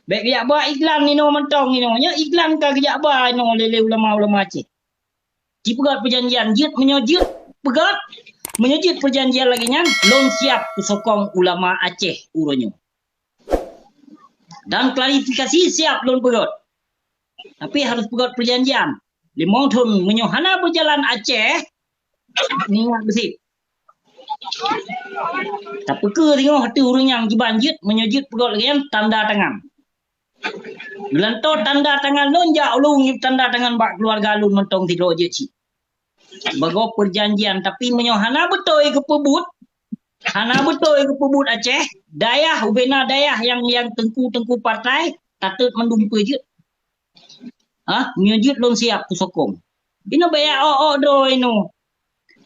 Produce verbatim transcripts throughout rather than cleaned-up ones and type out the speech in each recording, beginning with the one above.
Bék geujak ba iklan inoe mantong inoe. Nyoe iklan ka geujak ba inoe lé, lé ulama-ulama Aceh. Jipeugét peujanjian, jeuet meunyoe jeuet peugét, meunyoe jeuet peujanjian lagée nyan, lôn siab peusokong ulama Aceh uroe nyoe. Dan klarifikasi siab lôn peugét. Tapi harôh peugét peujanjian. Limong thon meunyoe hana beujalan Aceh, ingat beusit. Tapeukeu singoh ateueh ureuëng nyang jiban jeuet, meunyoe jeuet peugét lagée nyan tanda tangan. Geulantoe tanda tangan lôn jak ulôn tanda tangan bak keuluwarga lôn mantong sidroe jeuet cit. Bagoe peujanjian, tapi meunyoe hana beutôi geupeubuet, hana beutôi geupeubuet Aceh, dayah ubena dayah nyang, nyang teungku-teungku partai, tatot mandum peue jeuet. Ha, meunyoe jeuet lôn siab peusokong. Inoe bék jak ôk-ôk droe inoe.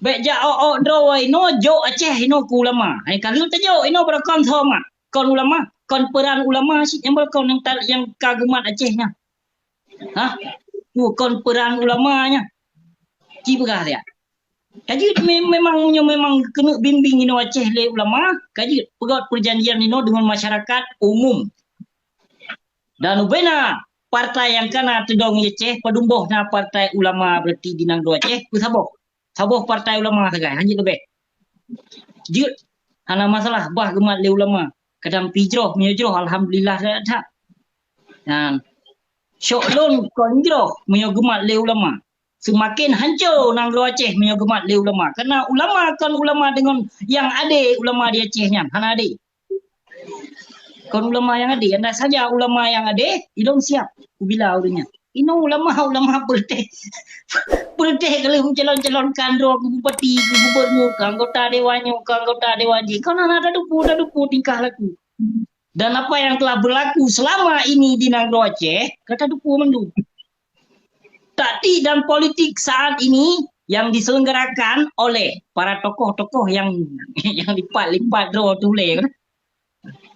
Bék jak ôk-ôk droe inoe, jok Aceh inoe keu ulama. Hai ka lheueh tajok inoe beurokon soe mat. Kon ulama, kon peuran ulama cit nyang beurokon nyang ta-, nyang ka geumat Aceh nyan. Ha? Kon peuran ulama nyan. Ci peugah siat. Ka jeuet me-, memang nyoe memang keuneuk bimbéng inoe Aceh lé ulama, ka jeuet peugét peujanjian inoe deungon masyarakat umum. Dan ubena partai nyang kana teudong di Aceh, padum boh na partai ulama berarti di nanggroe Aceh, peusaboh. Saboh partai ulama sagai, hana jeuet leubeh. Jeuet, hana masalah bah geumat lé ulama. Kadang pi jroh, meunyoe jroh, alhamdulillah that-that. Nyan, syok lôn kon jroh meunyoe geumat lé ulama. Seumaken hanco nanggroe Aceh meunyoe geumat lé ulama. Karena ulama kon ulama deungon nyang ade ulama di Aceh nyan, hana ade. Kon ulama nyang ade, andai saja ulama nyang ade, ilôn siab kubila ureuëng nyan. Inoe ulama, ulama peureuteh, peureuteh ka lheueh meucalon-calonkan droe keu bupati, keu gubernur, keu anggota dewan nyoe, keu anggota dewan jih. Kon hana tadupu, tadupu tingkah laku. Dan apa yang telah berlaku selama ini di nanggroe Aceh, ka tadupu mandum. Taktik dan politik saat ini yang diselenggarakan oleh para tokoh-tokoh yang, yang lipat-lipat droe tu lé kan.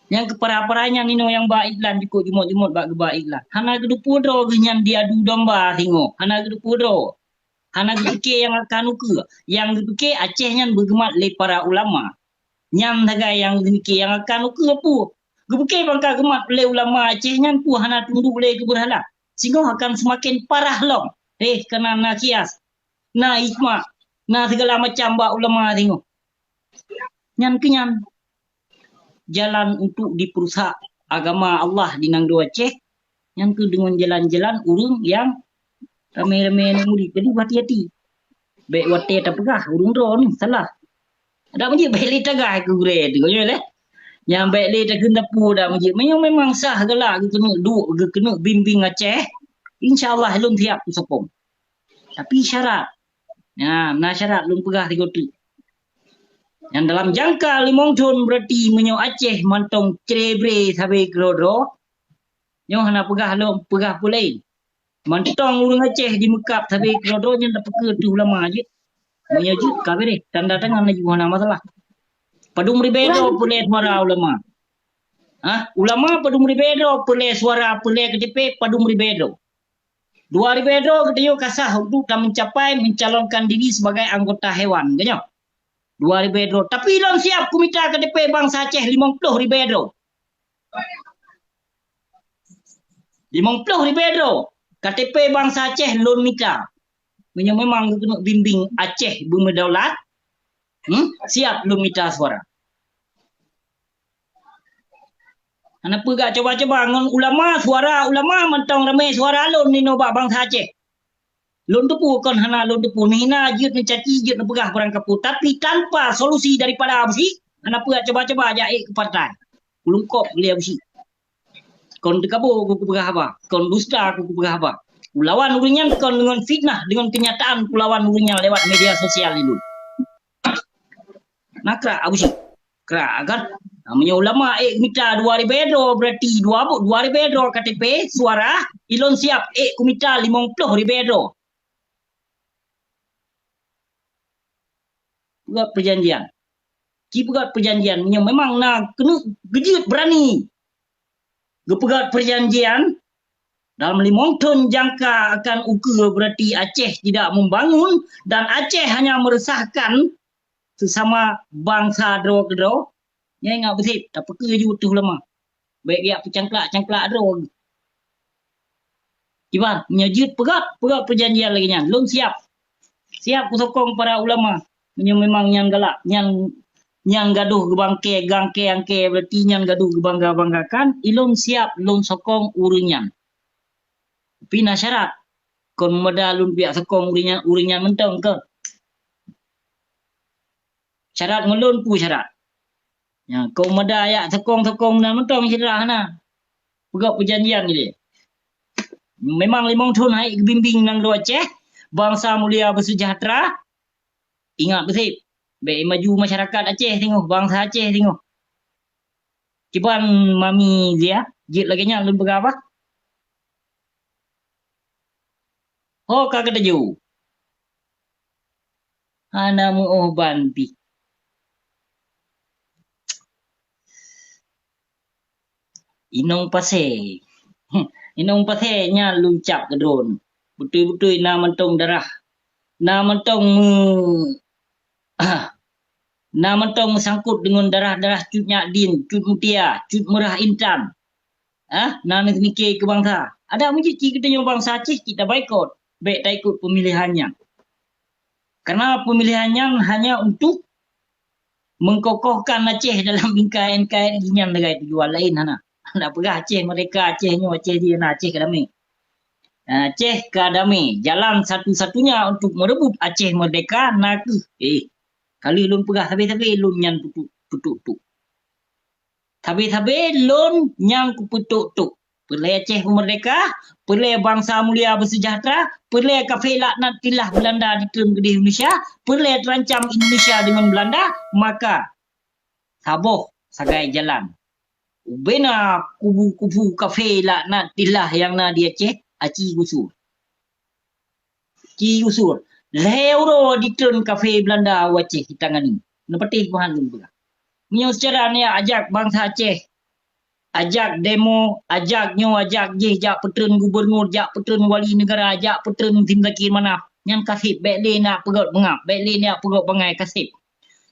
Nyang keu para-para nyan inoe nyang ba iklan jukuk jumôt-jumôt bak geuba iklan. Hana geudupu droe geuh nyan diadu domba singoh. Hana geudupu droe. Hana geupike nyang akan ukeue. Nyang geupike Aceh nyan beugeumat lé para ulama. Nyan sagai nyang geupike nyang akan ukeue peue. Geupike bangka geumat lé ulama Aceh nyan peue hana tunduk lé keu beurhala. Singoh akan seumaken parah lom. Eh, kana na kias, na hikmah, na sigala macam bak ulama singoh. Nyan keuh nyan jalan untuk diperusak agama Allah di nanggroe Aceh, nyan keuh deungon jalan-jalan ureuëng nyang ramé-ramé aneuk murit. Jadi, hati-hati. Bék watée tapeugah ureuëng droe ni salah. Dak meujeuet bék lé tagah keu gurée tu, nyoe lé. Nyang bék lé takheun tapu dak meujeuet. Meunyoe memang sah galak geukeuneuk duek, geukeuneuk bimbéng Aceh, insya Allah lôn siab peusokong. Tapi syarat, na, na syarat lôn peugah sigoe teuk. Nyang dalam jangka limong thon, berarti meunyoe Aceh mantong cre-bre sabe keudroe-droe, nyoe hana peugah lom, peugah peue laén. Mantong ureuëng Aceh jimeukab sabe keudroe-droe nyan tapeukeu teuh ulama jeuet. Meunyoe jeuet ka beureh, tanda tangan laju hana masalah. Padum ribée droe peureulée suara ulama. Ha? Ulama padum ribée droe peureulée suara, peureulée K T P padum ribée droe. Dua ribée droe geutanyoe ka sah untuk tameucapai mencalonkan diri sebagai anggota hewan, geutanyoe. Dua ribée droe. Tapi lôn siab kumita K T P bansa Aceh limong ploh ribée droe. Limong ploh ribée droe K T P bansa Aceh lôn mita. Meunyoe memang geukeuneuk bimbéng Aceh beumeudaulat, hmm, siab lôn mita suara. Hana peugah coba-coba ngon ulama, suara ulama mantong ramé suara lôn ninoe bak bansa Aceh. Lôn teupeu kon hana lôn teupeu, neuhina jeuet, neucaci jeuet, neupeugah barang kapeue, tapi tanpa solusi daripada Abusyik, hana peugah coba-coba jak ék keu partai. Ulôn kop lé Abusyik. Kon teukabo ku kupeugah haba, kon dusta ku kupeugah haba. Ulawan ureuëng nyan kon deungon fitnah, deungon keunyataan kulawan ureuëng nyan lewat media sosial ilôn. Na krak Abusyik. Krak kan? Nah, meunyoe ulama ék mita dua ribée droe, berarti dua bu-, dua ribée droe K T P suara, ilôn siab ék kumita limong ploh ribée droe. Peugah perjanjian. Ci peugah perjanjian, meunyoe memang na keuneuk geujeuet beurani geupeugah perjanjian, dalam limong thon jangka akan ukeue, berarti Aceh tidak membangun dan Aceh hanya meresahkan sesama bansa droe keudroe. Nyan ingat beusit, tapeukeu ju teuh ulama. Bék jak peucangklak-cangklak droe. Kiban, meunyoe jeuet peugah, peugah peujanjian lagée nyan. Lôn siab. Siab kusokong para ulama. Meunyoe memang nyan galak, nyan, nyan gadoh geubangke, gangke-angke, berarti nyan gadoh geubangga-banggakan, ilôn siab lôn sokong ureuëng nyan. Tapi na syarat. Kon meumada lôn piak sokong ureuëng nyan, ureuëng nyan mantong kon. Syarat ngon lôn peue syarat? Nyan, kon meumada jak sokong-sokong meunan mantong syedara hana. Peugah peujanjian lé. Memang limong thon hai geubimbéng nanggroe Aceh, bansa mulia beuseujahteura. Ingat beusép, bék maju masyarakat Aceh singoh, bansa Aceh singoh. Kiban Mami Zia, jeuet lagée nyan lôn peugah bah. Ho ka geutuju. Hana meuoh ban pih. Inong pasé. Inong pasé nyan lôn cap keu droeneuh. Beutôi-beutôi na mantong darah. Na mantong meu-, na mantong meusangkot deungon darah-darah Cut Nyak Dien, Cut Mutia, Cut Meurah Intan. Ah, na neumike keu bansa. Adak meujeuet cit geutanyoe bansa Aceh cit tabaikot, bék taikot pemilihan nyan. Karena pemilihan nyan hanya untuk mengkokohkan Aceh dalam bingkai N K R I nyan, lagée tujuan laén hana. Hana peugah Aceh merdeka, Aceh nyoe, Aceh jih, na Aceh ka damé. Aceh ka damé. Jalan satu-satunya untuk merebut Aceh merdeka na kheueh, eh, ka lheueh lôn peugah sabe-sabe lôn nyan peutuk-peutuk. Sabe-sabe lôn nyang kupeutuk-tuk. Peureulée Aceh merdeka, peureulée bansa mulia beuseujahteura, peureulée kafé laknatillah Belanda ditreun keudeh Indonesia, peureulée teurancam Indonesia deungon Belanda, maka saboh sagai jalan. Ubena kubu-kubu kafé laknatillah nyang na di Aceh, aci gusur. Ci gusur. Lhée uroe ditreun kafé Belanda u Aceh jitangani. Neupatéh Tuhan lôn peugah. Meunyoe seucara neujak ajak bansa Aceh, ajak demo, ajak nyoe, ajak jih, jak peutreun gubernur, jak peutreun wali neugara, jak peutreun Muzakir Manaf, nyan kaseb, bék lé na peugét beungab, bék lé na peugét bangai, kaseb.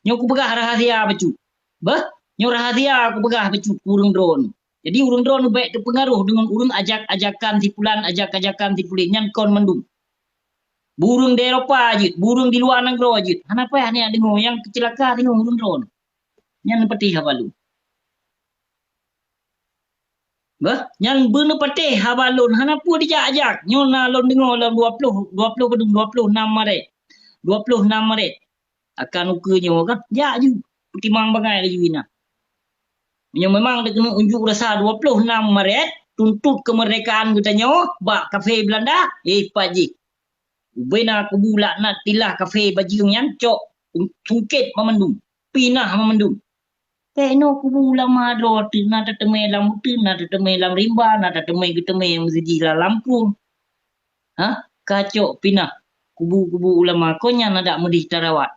Nyoe kupeugah rahasia bacut. Beuh, nyoe rahasia kupeugah bacut keu ureuëng droeneuh. Jadi, ureuëng droeneuh bék teupeungaroh deungon ureuëng ajak-ajakan si pulan, ajak-ajakan si pulan, nyan kon mandum. Beu ureuëng di Eropa jeuet, beu ureuëng di luwa nanggroe jeuet. Hana payah neujak deungoe, nyang keuceulaka deungoe ureuëng droeneuh. Nyan neupatéh haba lôn. Bah, nyan beuneupatéh haba lôn, hana peue dijak-jak. Nyoe na lôn deungoe lam dua ploh, dua ploh padum, dua ploh nam Maret. Dua ploh nam Maret. Akan ukeue nyoe kan, jak ju, peutimang bangai laju inan. Meunyoe memang teukeunong unjuk rasa dua ploh nam Maret, tuntot keumeurdekaan geutanyoe bak kafé Beulanda, eh, pat jih. Ubena kubu laknatillah kafé bajeueng nyan cok sungkét banmandum, pinah banmandum. Keunoe kubu ulama droe teuh na tateumé lam uteuen, na tateumé lam rimba, na tateumé geuteumé meusijih lam lampôh. Hah? Kacok pinah kubu-kubu ulama, kon nyan adak meudeh tarawat.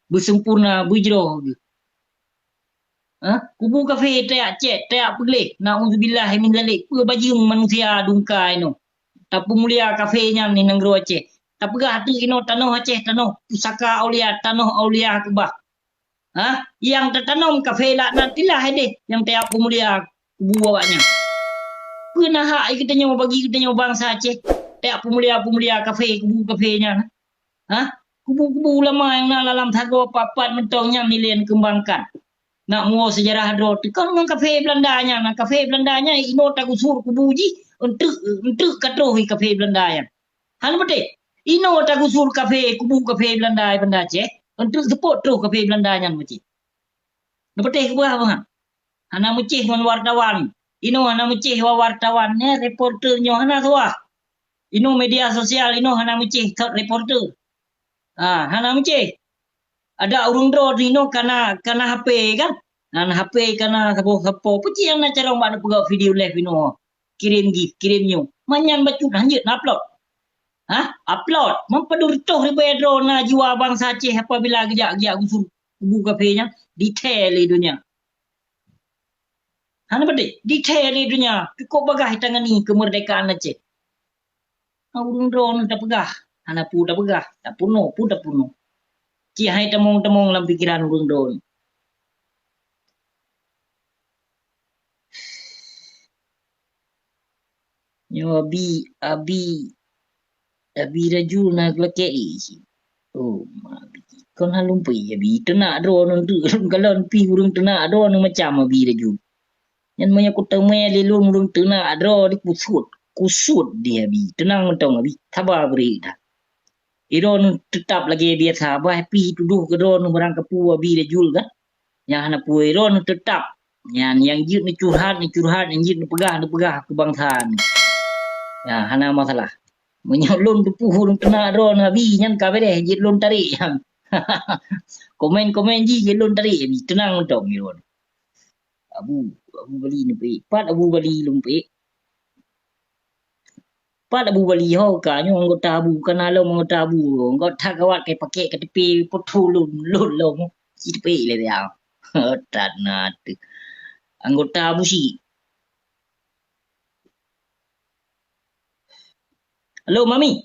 Beuseumpurna, beujroh geuh. Hah? Kubu kafé tajak cét, tajak peugleh. Nauzubillah min zalik. Peue bajeueng manusia dungkai nyoe. Tapeumulia kafé nyan di nanggroe Aceh. Tapeugah teuk inoe tanoh Aceh, tanoh pusaka aulia, tanoh aulia keubah. Hah? Nyang tatanom kafé laknatillah deh nyang tajak peumulia kubu awaknyan. Peue na hak geutanyoe bagi geutanyoe bansa Aceh tajak peumulia-peumulia kafé, kubu kafé nyan? Hah? Kubu-kubu ulama nyang na lam sagoe pat-pat mantong nyan nilai neukeumbangkan. Nak muwoe seujarah droe teuh kon ngon kafé Beulanda nyan, kafé Beulanda nyan inoe tagusur kubu jih, eunteuk, eunteuk ka troh kafé Beulanda nyan. Hana beutôi. Inoe tagusur kafé, kubu kafé Beulanda i Banda Aceh, eunteuk seupôt troh kafé Beulanda nyan meucéh. Neupatéh keubah bangai. Hana meucéh ngon wartawan. Inoe hana meucéh wa-, wartawan, nyan reporter nyoe hana tuah. Inoe media sosial inoe hana meucéh thot reporter. Ha, hana meucéh. Adak ureuëng droe inoe kana, kana H P kan? Nan H P kana saboh sapo. Peue cit nyang na carông bak neupeugah video live inoe. Kirém jih, kirém nyoe. Manyan bacut hanjeuet na upload. Hah? Upload. Meupadum reutôh ribée droe na jiwa bansa Aceh apabila geujak, geujak gusur kubu kafé nyan. Detail lé donya. Hana beutôi. Detail lé donya. Cukup bagah tangani keumeurdekaan Aceh. Ureuëng droeneuh tapeugah, hana peue tapeugah, tapeurunoe pun tapeurunoe. Cit hai tamong-tamong lam pikeran ureuëng droeneuh. Nyoe Abi, Abi, Abi Rajul na geulakée cit. Oh, ma Abi. Kon hana lôn pih Abi. Teunak droeneuh teuk lôn kalon pih ureuëng teunak droeneuh macam Abi Rajul. Nyan meunyoe kuteumé lé lôn ureuëng teunak droe di kusut, kusut di Abi. Teunang mantong Abi. Saba bri dah. Droeneuh teutap lagée biasa, bah pih tudoh keu droeneuh barang kapeue Abi Rajul kan. Nyang hana peue droeneuh teutap. Nyan nyang jeuet neucurhat, neucurhat, nyang jeuet neupeugah, neupeugah keu bansa nyoe. Ya, hana masalah. Meunyoe lôn teupeue ureuëng teunak droeneuh Abi, nyan ka beureh, jeuet lôn tarek nyan. Komen-komen jih jeuet lôn tarek Abi, teunang mantong droeneuh. Abu, Abu Bali neupeuék. Pat Abu Bali lôn peuék? Pat Abu Bali ho ka nyoe anggota Abu, ka na lom anggota Abu. Anggota that gawat kai pakai K T P putôh lôn, lôn lom. Ci teupeuék lé dia. That na teuh. Anggota Abu si. Halo, Mami.